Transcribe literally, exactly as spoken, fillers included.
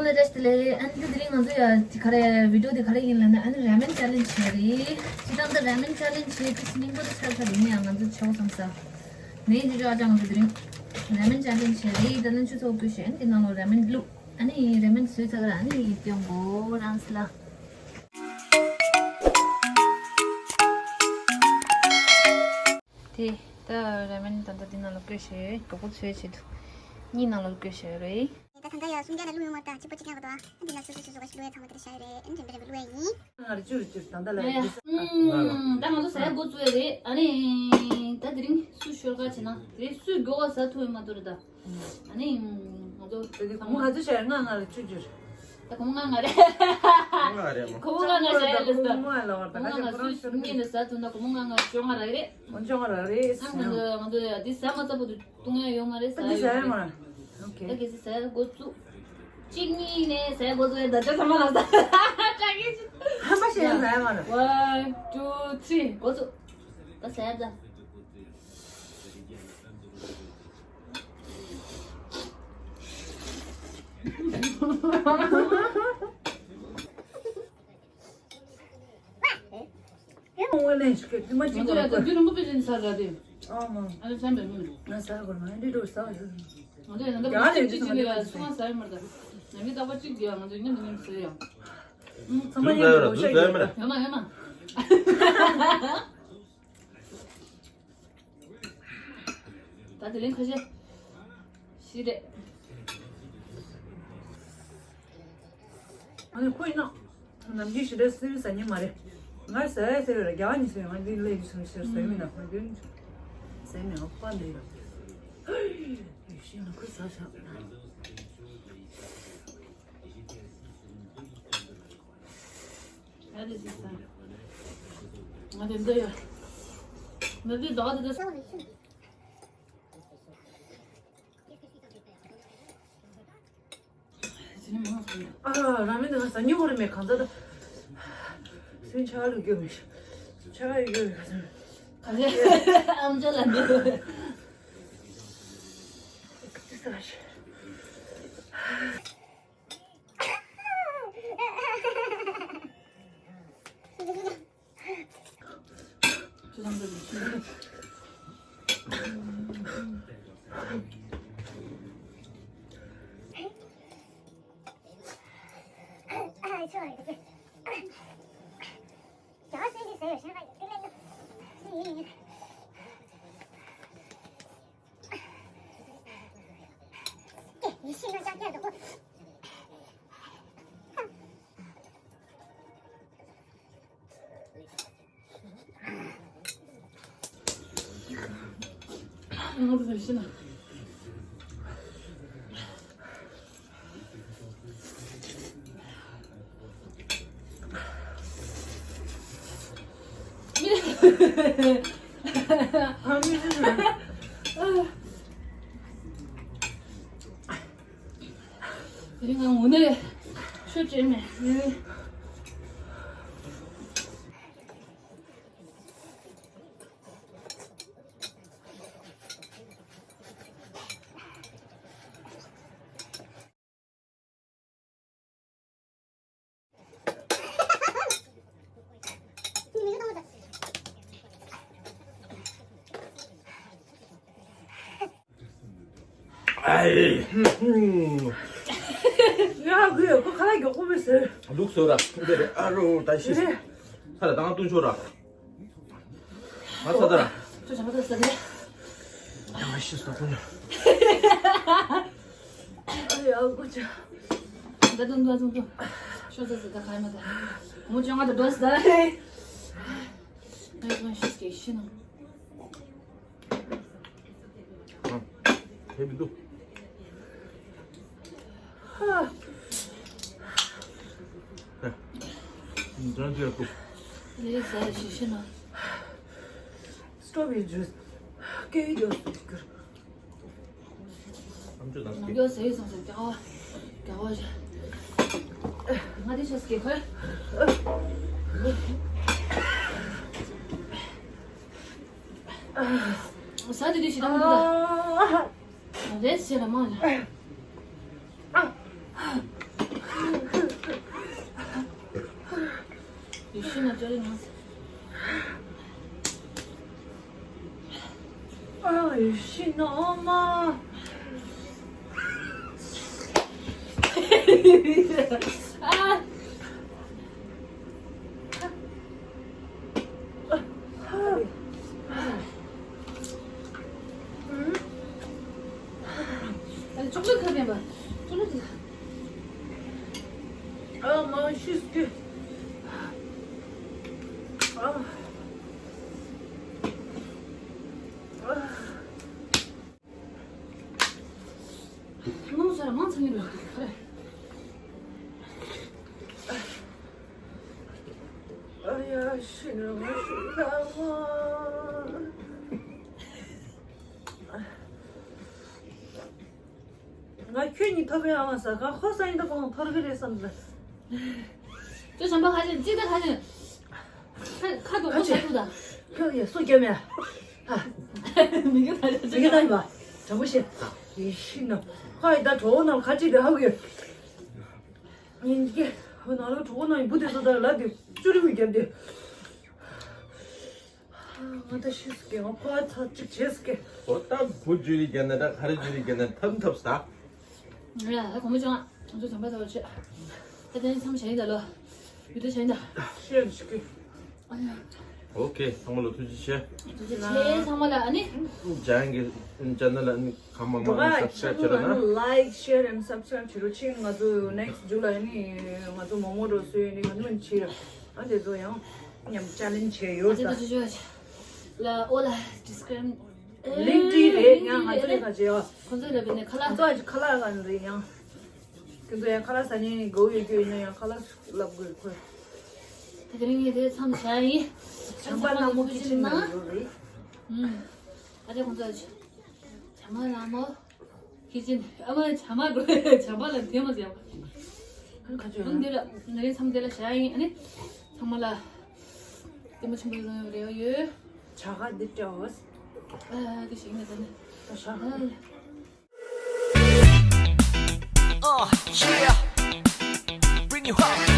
བཀྲ་ཤིས་བདེ་ལེགས། ཨ་ནི་དེ་རིང་ང་ཚོ་ཡ་དེ་ག་རེ་བི་ཌི་ཡོ་དེ་ག་རེ་ཡིན་ལབ་ན། ཨ་ནི་ར་མེན་ཆེ་ལེན་ཇི་བྱས་རེད། སྤྱིར་བཏང་ད་ར་མེན་ཆེ་ལེན་ཇི་བྱས་དེ་སྙིང་པོ་དེ་ཆགས་ཆགས་རེད། ཡིན་ཡང་ང་ཚོ་ཆོག་བསམ་ས་ནས་ཇི་ཇོ་ཨ་ཅག་ང་ཚོ་དེ་རིང་ར་མེན་ཆེ་ལེན་ཇི་བྱས་རེད། ད་ནི་ཆུ་ཚོད་དགུ་ཞེ་ཨ་ནི་དེ་ནང་ལོ་ར་མེན་བླུགས། ཨ་ནི་ར་མེན་བཟོས་ཚར་ཨ་ནི་ཡིད་སྐྱོང་གོ་རང་སི་ལ། དེ་ད་ར་མེན་ད་ལྟ་འདི་ནང་ལ་བསྐོལ་བྱས་མགྱོགས་པོ་བཟོས་བྱེད་དུ་གཉིས་ནང་ལ་བསྐོལ་བྱས་རེད། ད་ད་ལྟ་ཡ་སུམ་བརྒྱ་ལ་བླུགས་ཡོང་མ་ད་ཆིག་པོ་གཅིག་ཉག་ག་ད། ཨ་འདི་ལ་སོ་སོ་སོ་སོ་ག་ཞིག་བླུགས་ཡ་ཚང་མ་དེ་རེ་བྱ་ཡོད་རེད། ཨ་འདི་འདྲ་འདྲ་བླུགས་ཡ་ཡིན། ང་རེ་ཅུ་རེ་ཅུ་ད་ལྟ་ལ་ཡ་ཡ་ད་ང་ཚོ་ཟ་ཡ་འགོ་བཙུགས་ཡ་རེད། ཨ་ནི་ད་དེ་རིང་སུ་ཤོར་ག་བྱེད་ན་དེ་སུས་མགྱོགས་ག་ཟ་ཐུབ་ཡོད་མ་ཐུབ་རེད་ད། ཨ་ནི་ང་ཚོ་དེ་གོང་ང་ཚོ་བྱས་ང་ང་ལ་བཅུ་བཅུ་རེད། ད་གོང་ང་ང་རེད། ང་རེད་མོ། གོང་ང་ང་བྱས་ལ་ད། གོང་ང་ལ་བར་ད་གོང་ང་ང་སུ་གཉིས་ལ་ཟ་ཐུབ་ན་གོང་ང་ང་བཅོ་ལྔ་རག་རེད། འོན་ཅོག་ར་རེད། ཨ་ང་ཚོ་ང་ཚོ་ཡ་འདི་ཟ་མ་ཚ་པོ་དུ་བཏུང་ཡ་ཡོད་མ་རེད། ད་ཟ་འདི་ཡ་ཟ་ཡ་ཡོད་མ་རེད། རེད། ཨོ་ཁེ། ད་གལ་སྲིད་ཟ་ཡ་འགོ་བཙུགས། གཅིག་གཉིས་ནས་ཟ་ཡ་འགོ་བཙུགས་ཡ་ད་ཅོ་ཚང་མ་ལ་ཟ། ཀྲ་གི་ཅི། ཧམ་པ་བཤད་ཡ་ཟ་ཡ་མ་རེད། One, two, three འགོ་བཙུགས། ད་ཟ་ཡ་ད། ང་ཚོ་ཡང་ད་རྒྱུན་རིང་པོ་པེ་ཅིན་ས་ར་དེ། ཨ་མ། ཨ་ནི་ཚན་པའི་མི། ང་ས་གོར་མ་འདི་འགྲོ་ས་ཡོད། ང་ཚོ་ཡང་ད་ལྟ་ཡང་ལས་ཅི་ཅི་ནི་ལ་སུ་ང་ས་ཡོད་མ་རེད་ད། ནམ་གྱི་རྟག་པར་གཅིག་གིས་ང་ཚོ་མཉམ་དུ་མཉམ་དུ་ཟེར་ཡང་། ཚང་མ་མཉམ་དུ་འགྲོ་ཤག་ཡོད་མ་རེད། ཡོད་མ་ཡོད་མ། ད་དེ་རིང་ཁ་ཤས་ཤི་རེད། ཨ་ནི་ཁོ་ཡིན་ན་ནམ་རྒྱུན་ཞེ་དྲག་སེམས་ཟ་ཉན་མ་རེད། ང་ཟ་ཡ་ཟ་ཡོད་ར་རྒྱ་ནི་ཟ་ཡོད། ང་འདི་ལས་ཀྱི་སོང་ཟེར་ཟ་ཡོད་མིན་ན་ང་འདི་ཟ་ཡོད་མིན་ན་ཁོ་པ་འདི་ཡོད་ཤི་ན་ཁོ་ཟ་ཤག་ང་དེ་འདི་ཡོད། ང་དེ་འདི་ཡོད། ང་དེ་དོག་དེ་དོག་ཨ། ར་མེན་དེ་ང་ཟ་མྱོང་བ་རེད་མེད་གང་ཟག་ད། སེམས་ཆགས་ལུགས་སྐྱོ་མེད་ཤག་ཆགས་ཡོད་ཡོད་ག་ཟེར། ག་ཟེར། ཨམ་ཅོག་ལ་འདི། ཏི་ས་ཞེ། དེ་རིང་ང་དངོས་གནས་ཤོ་སྤྲད་མེད། ཨའི། ཡ་གུ་ཡ་གུ་ཁ་ལག་མགྱོགས་པོ་མི་ཟེར། ལུག་སོ་ར་འདི་རེད། ཨ་རོ་ད་ཤི། ཁ་ལ་དང་བཏུང་ཆོག་ར། ང་ཚ་ད་ར། ཁྱོད་བྱ་མ་ཐག་ཟ་གི། ཡ་ཤི་ས་ཁོ་ན། ཨ་ཡ་གུ་ཅ། ད་དུང་ད་དུང་དུང་། ཤོ་ད་ཟ་ད་ཁ་ཡ་མ་ད། མོ་ཅང་ང་ད་དོ་ཟ་ད། ང་ཡང་ཤི་སྐྱེ་ཤི་ནང་། ཨ། ཕེབས་མི་འདུག་ཨ། འདྲ་འདྲ་འདུག་ལས་ཟ་ཞི་ཞི་ན། Strawberry juice. ཀེ་ཝི་ཇུས་ཟེར་གྱུར། ནམ་རྒྱུན་ཟས་ཡོད་སོང་ཟེར་རྒྱ་བ། རྒྱ་བ་རེད། ང་དེ་ཤོས་ཀྱི་ཁོས། ཟ་དེ་དུས་ཞེ་དྲག་མི་འདུག་ད། རེད་ཟེར་ལ་མ་ལ། ཨ་ཡོ་ཤི་ནོ་མ། ཨ། ཨ་ཅོག་ལེ་ཁ་ཕན་པ། ཅོག་ལེ་ཁ། ཨ་མ་ཤི་སྐྱོ། ཨ། ཨ། ཐུན་མོང་སོགས་ལ་མང་ཚང་གི་རེད། ཨ་ཡ་ཤི་ནོ་མ་ཤི་ལ་མ། ང་ཁྱོད་གཉིས་ཐོབ་ཡ་མ་ཟ་ག་ཁོ་ས་ཡིན་ད་གོང་ཐོར་གི་རེད་བསམ་ད། ཅོ་བྱམས་པ་ཁ་ཅན་ཅིག་ད་ཁ་ཅན། ཁ་ཁ་དོག་པོ་ཁ་ཆེ། ཟ་ཐུབ་ད། ཁྱོད་ཡ་སུ་རྒྱབ་ཡ། ཧ། མི་གི་ད་ཡ་མི་གི་ད་ཡ་མ། དྲང་པོ་བཤད། ཡེ་ཤི་ན། ཁ་ཡི་ད་གྲོགས་ནང་ཁ་ཅིག་དེ་ཧ་གི། ཡིན་གི། ཧོ་ནང་ལོ་གྲོགས་ནང་ཡི་བུ་དེ་ཚོ་ད་ལ་དེ་ཅུ་རི་མི་རྒྱབ་དེ། ང་ད་ཤི་སྐྱོ། ང་ཁོ་ཚ་གཅིག་བྱེད་སྐྱོ། ཨོ་ད་བུ་ཇུ་རི་རྒྱབ་ན་ད་ཁ་རི་ཇུ་རི་རྒྱབ་ན་ཐབ་ཐབ་ས། ཡ་ཧ་གོ་མོ་ཅང་ང་ཚོ་བྱམས་པ་ཚོ་ཆེ། ད་དེ་ནས་མཚམས་བྱ་ཡིན་ད་ལོ། ཡུ་ཏུ་བྱ་ཡིན་ད། ཤེར་ཞིག་གི། ཨ་ཡ། ཨོ་ཁེ། ཚང་མ་ལ་ཐུགས་རྗེ་ཆེ། ཐུགས་རྗེ་ཆེ་ཚང་མ་ལ། ཨ་ནི། ཇན་གི་ཅེ་ནལ་ཨ་ནི་ཁ་མ་མ་ཨ་ནི་སབ་སི་ཀ་རའིབ་བྱེད་རོགས་གནང་། Like, share and subscribe བྱེད་རོགས་གྱིས། ང་ཚོ་ནེག་སི་ཊི་ཇུ་ལའི་ནི་ང་ཚོ་མོག་མོག་འདྲ་བཟོས་ནི་ང་ཚོ་བྱེད་ར། ཨ་དེ་ཚོ་ཡང་མཉམ་ཆེ་ལེན་བྱེད་ཡོད་ད། ལ་ཨོ་ལ་ཌི་སི་ཀི་རིབ་ལིང་ཀྲི་རེད། ཡང་ང་ཚོ་ལས་ཀ་བྱེད་ཡོད། ཁོང་ཚོ་ལ་བས་ནས་ཁ་ལག་ཁོང་ཚོ་ཨ་ཅི་ཁ་ལག་ག་ནི་རེད་ཡང་། ཁྱོད་ཚོ་ཡང་ཁ་ལག་ཟ་ནས་དགའ་བོ་ཡོད་རྒྱུ་ཡིན་ན་ཡང་ཁ་ལག་ལབ་དགོས་ཁོས། ད་དེ་རིང་ངས་དེ་མཚམས་བཞག་ཡིན། བྱམས་པ་ལྷ་མོ་ཁི་ཆེན་ནང་འགྲོ་རེད། ཨུམ། ཨ་ཅག་ཁོང་ཚོ་བྱམས་པ་ལྷ་མོ་ཁི་ཆེན། ཨ་མ་བྱམས་པ་དགོས། བྱམས་པ་ལ་དེ་མ་ཟེར། ཁ་ཆོས་ཨང་འདི་ལ་ནི་རེད། མཚམས་དེ་ལ་བཞག་ཡིན། ཨ་ནི་ཚང་མ་ལ་ལྟད་མོ་ཆེན་པོ་བཟང་ཡོང་རེ་བ་ཡོད། བྱ་དགའ་འདི་སྤྲད་འོ། ཨ་དེ་ཞིག་ནས་ད་ནི། ད་བཞག Uh, yeah. Bring you up.